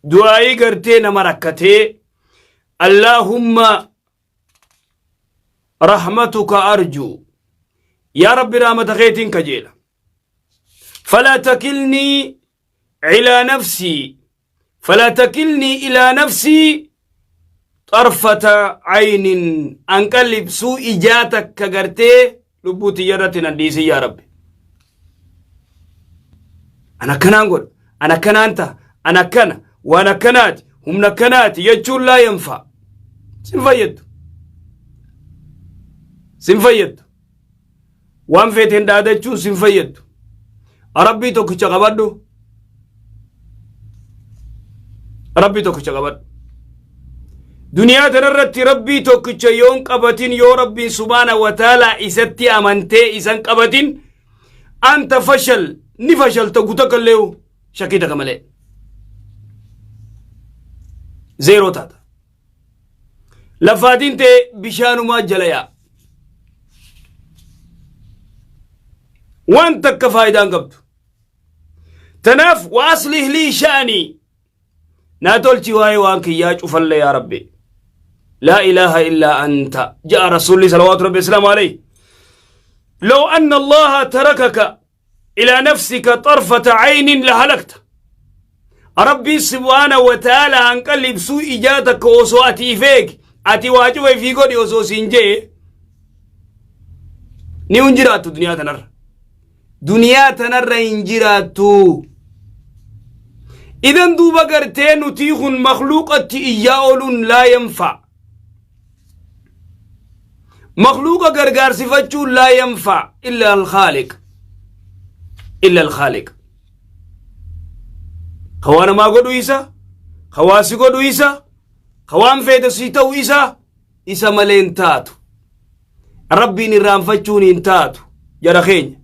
Du'aa'ii gartee nama rakkatee Allaahumma rahmatuka arjuu yaa rabbi rahmata keetiin kajeela falaa takilnii ilaa nafsii falaa takilnii ilaa nafsii xarfata aynin anqallibsuu ijaa takka gartee lubbuu tiyya irratti nan dhiisin yaa rabbi an akkanaan godha an akkanaan ta'a an akkana waan akkanaati humna akkanaati jechuun laa yanfaa sin fayyaddu sin fayyaddu waan feeteen dhaadachuun sin fayyaddu rabbii tokkicha qabadhu rabbii tokkicha qabadhu duniyaa tanarratti rabbii tokkicha yoon qabatin yoo rabbiin subhaana wa ta'ala isatti amantee isan qabatin anta fashal ni fashalta guta kalleeyu shakkii takka malee zeeroo taata lafaatiin ta'e bishaanumaa jala yaa waan takka faayidaan qabdu tanaaf wa aslih lii sha'anii naa tolchi waa'ee waan kiyyaa cufalle yaa rabbi laa ilaaha illaa anta ja'a rasuulli salawaatu rabbi islaamu alayhi لو أن الله تركك إلى نفسك طرفة عين لهلكت ربي سبحانه وتعالى أنقلب سوء إجاتك وسو أتي فيك أتي واجب في قولي وسو سنجي ni hin jiraattu duniyaa tanarra duniyaa tanarra hin jiraattu idan duuba gartee nutii kun makluuqatti iyyaa ooluun laa yanfa makluuqa gargaarsifachuun laa yanfa illa alkhaaliq illa alkhaaliq ka waa namaa godhu isa ka waa si godhu isa ka waan feete si ta'u isa isa malee hin taatu rabbiin irraanfachuun hin taatu jara keenya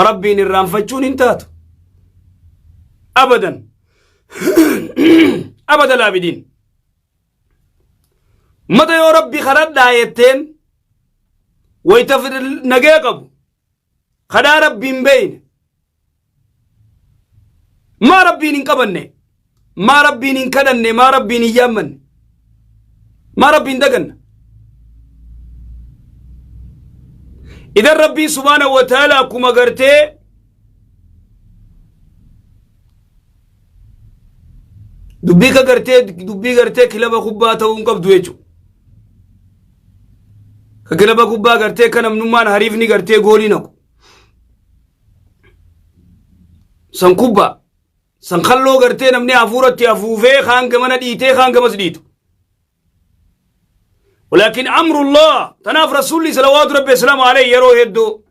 rabbiin irraanfachuun hin taatu abadan abada laabidiin mata yoo rabbi kadhadhaa jetteen wayta nagee qabu kadhaa rabbiin beeyne maa rabbiin hin qabanne maa rabbiin hin kadhanne maa rabbiin hin yaammanne maa rabbiin daganna idan rabbiin subhaanahu wa ta'ala akkuma gartee dubbii ka gartee dubbii gartee kilaba kubbaa ta'uu hin qabdu jechuudha. Ka kilaba kubbaa gartee ka namnummaan hariifni gartee goolii naqu. San kubbaa san kalloo gartee namni hafuuratti hafuufee kaan gamana dhiitee kaan gamas dhiitu. ولكن أمر الله تناف رسولي صلوات ربي وسلامه عليه يرو هدو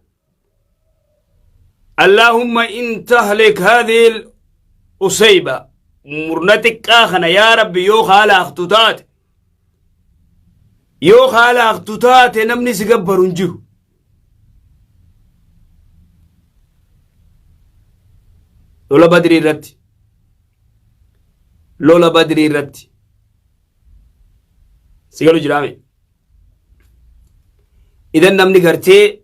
اللهم إن تهلك هذه الأصيبة مرنتك آخنا يا ربي يو خالا أختتات يو خالا أختتات نمني سيقبر انجو لولا بدري رتي لولا بدري رتي si galu jiraame idan namni gartee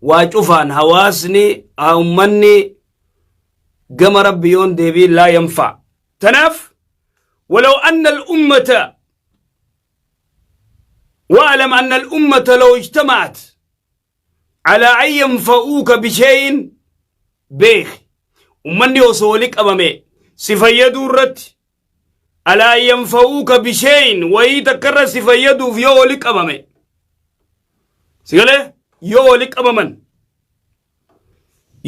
waa cufaan hawaasni ummanni gama rabbi yoon deebiin laa yanfa tanaaf walaw anna al-ummata واعلم أن الأمة لو اجتمعت على أن ينفعوك بشيء beeki ummanni osoo wali qabame si fayyaduu irratti alaa yanfa'uuka bisheeyin wayii takka irra si fayyaduuf yoo wali qabame si galee yoo wali qabaman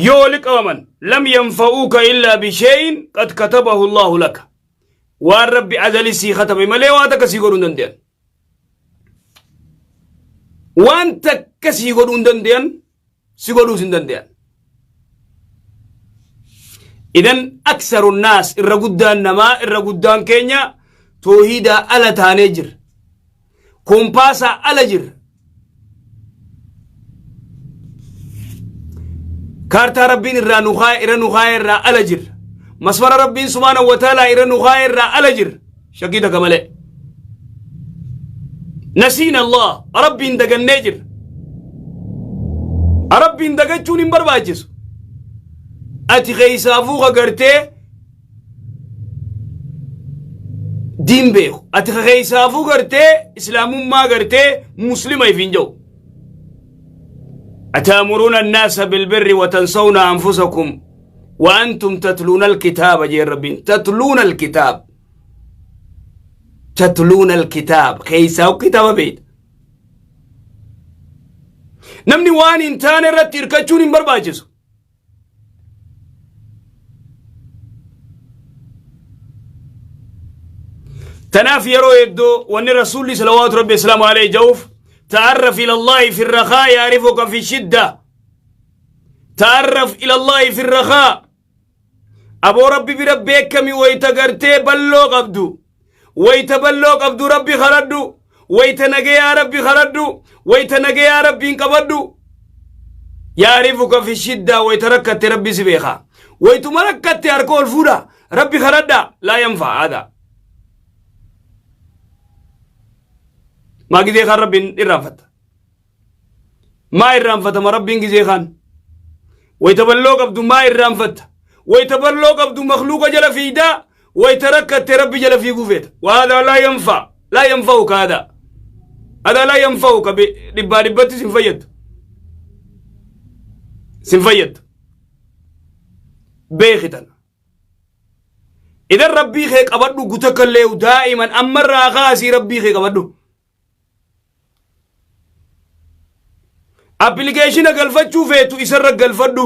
yoo wali qabaman lam yanfa'uuka illaa bisheeyin qad katabahu Allahu laka waan rabbi azali sii katabe malee waa takka sii godhuu hin danda'an waan takka sii godhuu hin danda'an si godhuus hin danda'an. Idan aksaru naas irra guddaan namaa irra guddaan keenya toohiidaa ala taanee jirra. Koompaasaa ala jirra. Kaartaa rabbiin irraa nu kaa'e irra nu kaa'e irraa ala jirra. Masmara rabbiin subhaanahu wa ta'aalaa irra nu kaa'e irraa ala jirra. Shakkii takka malee. Nasiina Allah rabbiin dagannee jirra. Rabbiin dagachuun hin barbaachisu. Ati keessaafuu ka gartee Diin beeku. Ati ka keessaafuu gartee islaamummaa gartee muslima ifiin jedhu. Ataamuruuna annaasa bilbirri wa tansawna anfusakum wa antum tatluuna alkitaaba jeen Rabbiin. Tatluuna alkitaab. Tatluuna alkitaab. Keessaa kitaaba beekta. Namni waan hin taane irratti hirkachuun hin barbaachisu. Tanaaf yeroo hedduu wanni Rasuulli salawaatu Rabbi islaamu alayhi ja'uuf ta'arraf ila Allaahi fi rakhaa yaarifuka fi shidda. Ta'arraf ila Allaahi fi rakhaa. Aboo Rabbi bira beekami wayta gartee balloo qabdu. Wayta balloo qabdu Rabbi kadhadhu. Wayta nagayaa Rabbi kadhadhu. Wayta nagayaa Rabbiin qabadhu. Yaarifuka fi shiddaa wayta rakkatte Rabbi si beeka. Waytuma rakkatte harka ol fuudha. Rabbi kadhadha. Laa yanfaa aadaa. Maa gizee kaan Rabbiin irraanfatta. Maa irraanfatama Rabbiin gizee kaan? Wayta balloo qabdu maa irraanfatta? Wayta balloo qabdu makluuqa jala fiigdaa? Wayta rakkatte Rabbi jala fiiguu feeta. Waadaa laa yanfaa. Laa yanfa'uka hadaa. Hadaa laa yanfa'uka dhibbaa dhibbatti sin fayyaddu. Sin fayyaddu. Beeki tana. Idan Rabbii kee qabadhu gutakkallee daa'iman ammarraa kaasii Rabbii kee qabadhu. Appilikeeshina galfachuu feetu isarra galfadhu.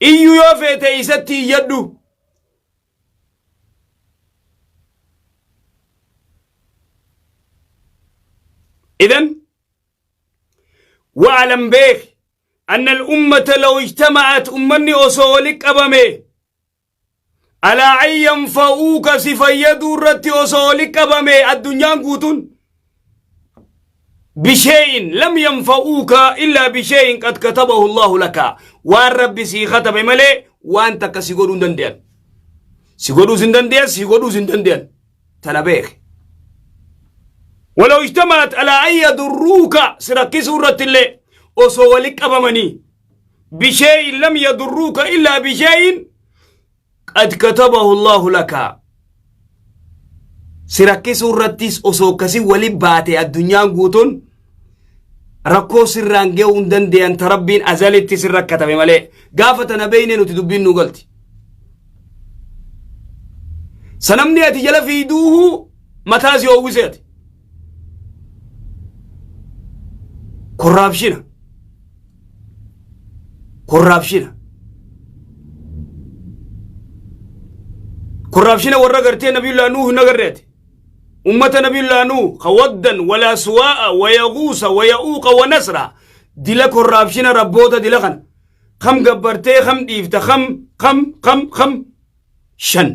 Iyyuu yoo feete isatti iyyadhu. Idan wa'alam beeki anna al-ummata law ijtama'at ummanni osoo wali qabame alaa an yanfa'uuka si fayyaduu irratti osoo wali qabame addunyaan guutuun bishee'in lam yanfa'uuka illaa bishee'in qad katabahu Allahu laka waan rabbi sii katabe malee waan takka si godhuu hin dande'an si godhuus hin dande'an si godhuus hin dande'an tana beeki walaw ijtamaat alaa an yadurruuka si rakkisuu irratti illee osoo wali qabamanii bishee'in lam yadurruuka illaa bishee'in qad katabahu Allahu laka si rakkisuu irrattis osoo akkasii wali baate addunyaan guutuun rakkoo sirraan ga'uu hin dandeeyan ta rabbiin azalitti sirra katabe malee gaafa tana beeyne nuti dubbiin nu galti sanamni ati jala fiiduuhu mataa si oowwise ati korraabshina korraabshina korraabshina warra gartee nabiyullaa nuuh hin agarre ati ummata nabiyullaa nuuh ka waddan walaa suwaa'a wayaguusa waya'uuqa wanasra dila korraabshina rabboota dila kana kam gabbartee kam dhiifta kam kam kam kam shan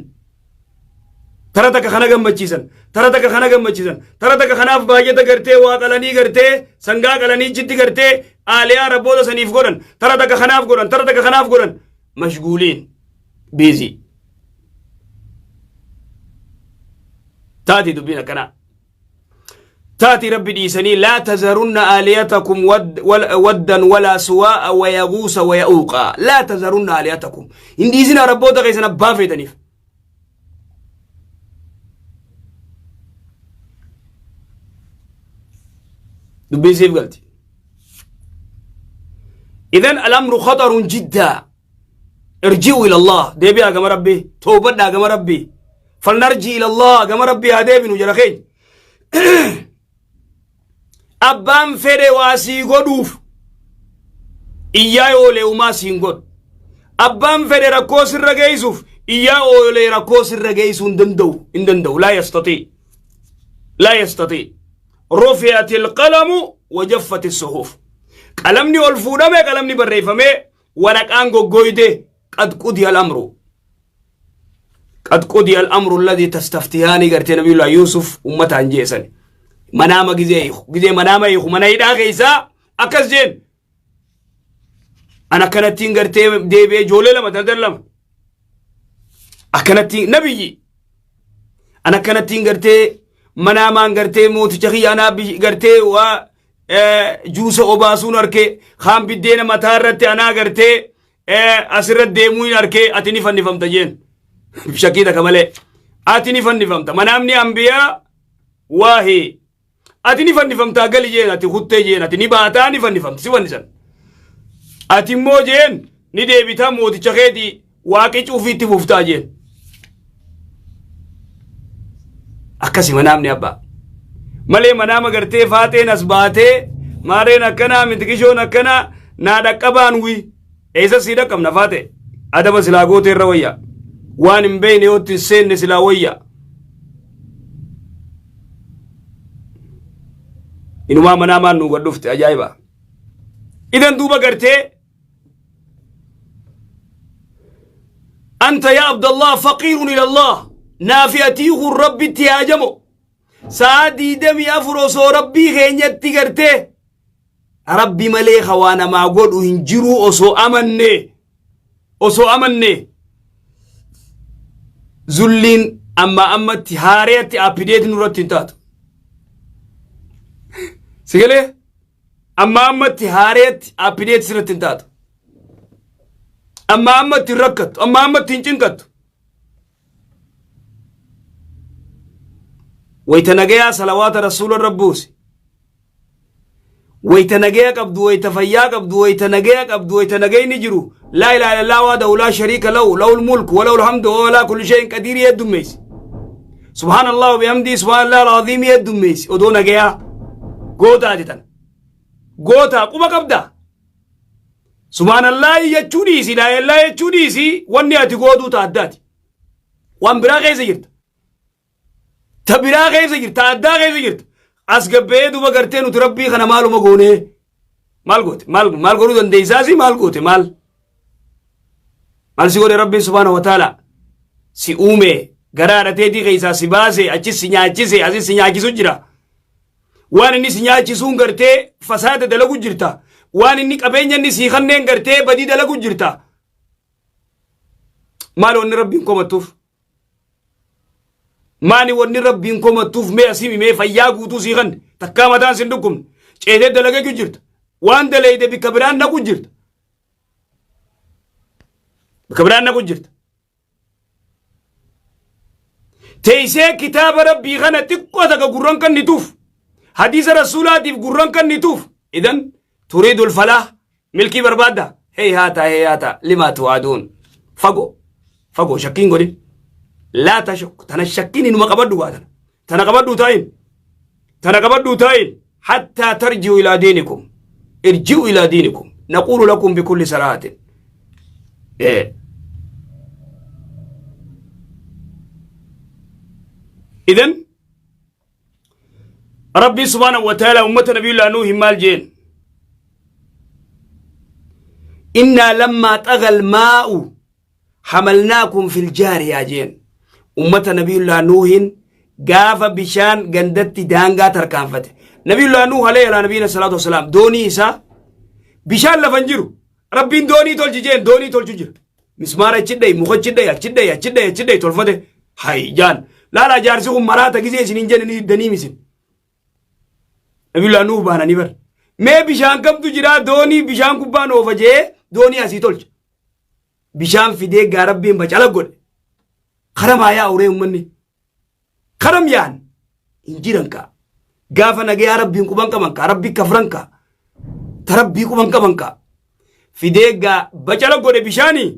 tara takka kana gammachiisan tara takka kana gammachiisan tara takka kanaaf baay'ata gartee waa qalanii gartee sangaa qalanii jitti gartee aaliyaa rabboota saniif godhan tara takka kanaaf godhan tara takka kanaaf godhan mashguuliin biizii taati dubbiin akkanaa taati rabbi dhiisanii laa tazarunna aaliyatakum waddan walaa suwaa'a wayaguusa waya'uuqa laa tazarunna aaliyatakum hin dhiisinaa rabboota keessan abbaa feetaniif dubbiin siif galti idan alamru khatarun jiddaa irji'u ila allah deebi'aa gama rabbii toobadhaa gama rabbii falnarji ila allah gama rabbii haa deebinu jara keenya abbaan fedhe waa sii godhuuf iyyaa oolee umaa siin godhu abbaan fedhe rakkoo sirra geessuuf iyyaa oolee rakkoo sirra geessuu hin danda'u hin danda'u laa yastatii laa yastatii rufi'at ilqalamu wajaffat suhuf qalamni ol fuudhame qalamni barreeffamee waraqaan goggoyde qad qudiya al-amru qad qudiya al-amru alladhi tastaftiyaani gartee nabiyullah Yuusuf ummataan jeesan manaama gizee hiiku gizee manaama hiiku mana hidhaa keessaa akkas jeen an akkanattiin gartee deebi'ee ijoollee lama daldala lama akkanattiin nabiyyi an akkanattiin gartee manaamaan gartee mooticha kiyya anaa gartee waa juusa obaasuun arkee kaan biddeena mataa irratti anaa gartee asirra deemuu hin arkee ati ni fannifamta jeen shakkii takka malee Ati ni fannifamta. Manaamni ambiyaa waahee. Ati ni fannifamtaa gali jeen, ati kuttee jeen, ati ni baataa ni fannifamta, si fannisan. Ati immoo jeen ni deebitaa mooticha keetii waaqichi ofiitti fuftaa jeen. Akkasi manaamni abbaa. Malee manaama gartee faaxeen as baatee maareen akkanaa mitikishoon akkanaa naa dhaqqabaan wii. Eessa sii dhaqqabna faaxee? Adaba silaa gootee irra wayya. Waan hin beekne yoo itti hin seenne silaa wayya. Inumaa manaamaan nuu gad dhufte ajaa'iba. Idan duuba gartee anta yaa Abdallah faqiirun ila Allah naafi atii kun rabbitti haajamo sa'a 24 osoo rabbii keenyatti gartee rabbi malee ka waa namaa godhu hin jiruu osoo amanne osoo amanne zulliin amma ammatti haareyatti appideeti nurratti hin taatu. Sigalee amma ammatti haareyatti appideeti sirratti hin taatu. Amma ammatti hin rakkattu, amma ammatti hin cinqattu. Wayta nagayaa salawaata rasuula irra buusi. Wayta nagaya qabdu, wayta fayyaa qabdu, wayta nagaya qabdu, wayta nagayni jiru. Laa ilaaha illallah wahdahu laa shariika lahu, lahul mulku wa lahul hamdu wa huwa alaa kulli shay'in qadiir heddummeessi. Subhaanallah wa bihamdihi subhaanallah al-aziim heddummeessi. Odoo nagayaa gootaati tana. Gootaa quba qabdaa. Subhaanallaahi jechuu dhiisi, laa ilaaha jechuu dhiisi, wanni ati gootuu ta addaati. Waan biraa keessa jirta. Ta biraa keessa jirta, ta addaa keessa jirta. As gabbee duba gartee nuti rabbii kana maaluma goonee? Maal goote? Maal maal godhuu dandeessaasi maal goote maal? Maal si godhe rabbiin subhaanahu wa ta'ala? Si uume garaa haadha keessaa si baase achis si nyaachise asis si nyaachisu jira. Waan inni si nyaachisuun gartee fasaada dalagu jirta. Waan inni qabeenya inni sii kanneen gartee badii dalagu jirta. Maal wanni rabbiin komattuuf? Maali wanni rabbiin komattuuf mee asii mee fayyaa guutuu sii kanne takkaa mataan sin dhukkubne ceetee dalagachuu jirta. Waan dalayde bikka biraan naqu jirta. Bikka biraan naqu jirta. Teessee kitaaba rabbii kana xiqqoo takka gurran kannituuf hadiisa rasuulaatiif gurran kannituuf idan turiidul falaah milkii barbaadda hey haata hey haata limaa tu'aaduun fagoo fagoo shakkiin godhin laa tashuk tana shakkiin inuma qabadhu waa tana tana qabadhu taa'in tana qabadhu taa'in hattaa tarji'u ilaa diinikum irji'u ilaa diinikum naquulu lakum bikulli saraatin idan rabbii subhaanahu wa ta'ala ummata nabiyullaa nuuhin maal jeen innaa lammaa xagal maa'u hamalnaakum fil jaariyaa jeen ummata nabiyullaa nuuhin gaafa bishaan gandatti daangaa tarkaanfate nabiyullaa nuuh alayhi alaa nabiyina salaatu wasalaam doonii isaa bishaan lafa hin jiru rabbiin doonii tolchi jeen doonii tolchu jira mismaara achi dhayi muka achi dhayi achi dhayi achi dhayi achi dhayi tolfate hay jaan laalaa jaarsi kun maraata gizee isin hin jenne ni diddanii misin nabiyullaa nuuh baananii bar mee bishaan kamtu jira doonii bishaan gubbaan oofa jee doonii asii tolcha bishaan fidee gaa rabbiin bacala godhe karamaa yaa uree ummanni karam yaan hin jiran kaa gaafa nagayaa rabbiin quban qaban kaa rabbii kafran kaa ta rabbii quban qaban kaa fidee gaa bacala godhe bishaanii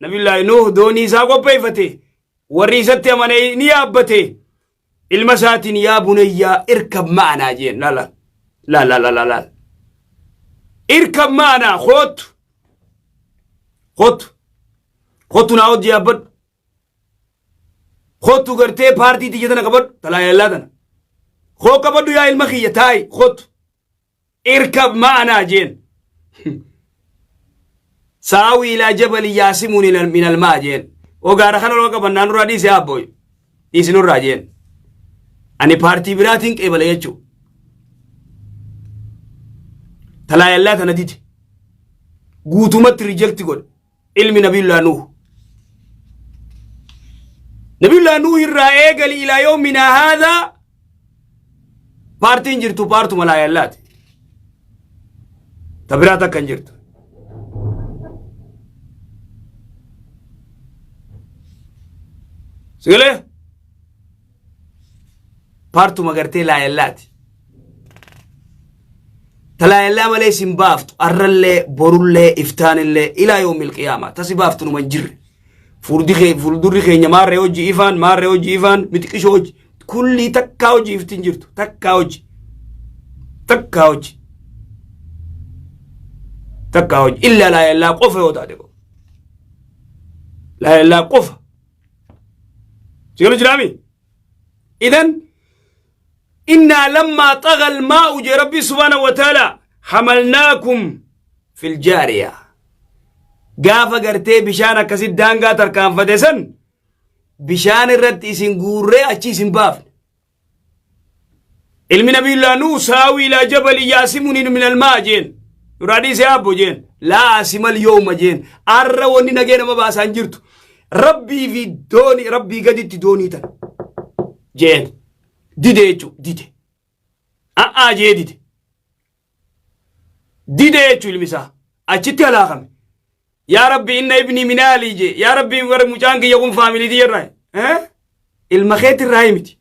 nabiyullaahi nuuh doonii isaa qopheeffate warri isatti amane ni yaabbate ilma isaatiin yaa bunayyaa irkab ma'anaa jeen laala laala laala laala irkab ma'anaa koottu koottu koottu naa hojii yaabbadhu koottu gartee paartii tiyya tana qabadhu talaayallaa tana koo qabadhu yaa ilma kiyya taa'i koottu irkab ma'anaa jeen saawi ilaa jabali yaasimuun min almaa jeen ogaara kana loo qabannaa nurraa dhiise abbooy dhiisi nurraa jeen ani paartii biraatiin qeebala jechuu talaayallaa tana dide guutumatti reject godhe ilmi nabiyullaa nuuh nabiyullaa nuuh irraa eegali ilaa yoominaa haadhaa paartiin jirtu paartuma laayallaati ta biraa takka hin jirtu sigalee Paartuma gartee laayallaati. Talaayallaa malee isin baaftu arrallee borullee iftaanillee ilaa yoomil qiyaamaa tasi baaftu numa hin jirre. Fuuldi kee fuuldurri keenya maarree hojii ifaan maarree hojii ifaan mitiqishoo hojii kullii takkaa hojii ifti hin jirtu takkaa hojii takkaa hojii takkaa hojii illa laayallaa qofa yoo taate qofa laayallaa qofa. Sigalu jiraami? Idan innaa lammaa xagal maa'u jee rabbii subhaanahu wa ta'ala hamalnaakum fil jaariya. Gaafa gartee bishaan akkasi daangaa tarkaanfate san bishaan irratti isin guurree achi isin baafne. Ilmi nabiyyullaa Nuuh saawii ilaa jabali yaasimuni min almaa jeen. Duraa dhiisee abbo jeen. Laa asimal yooma jeen. Arra wanni nagee nama baasaa hin jirtu. Rabbii fi doonii rabbii gaditti doonii tan. Jeen. Dide jechuun dide. A'aa jee dide. Dide jechuun ilmi isaa. Achitti halaakame. Yaa Rabbi inna ibnii min aalii jee. Yaa Rabbi warri mucaan kiyya kun faamilii tiyya irraa. Eh? Ilma keetti irraa miti.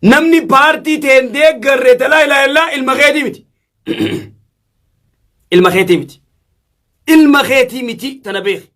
Namni paartii teen deeggarre talaa ilaa illaa ilma keetii miti. Ilma keetii miti. Ilma keetii miti tana beeki.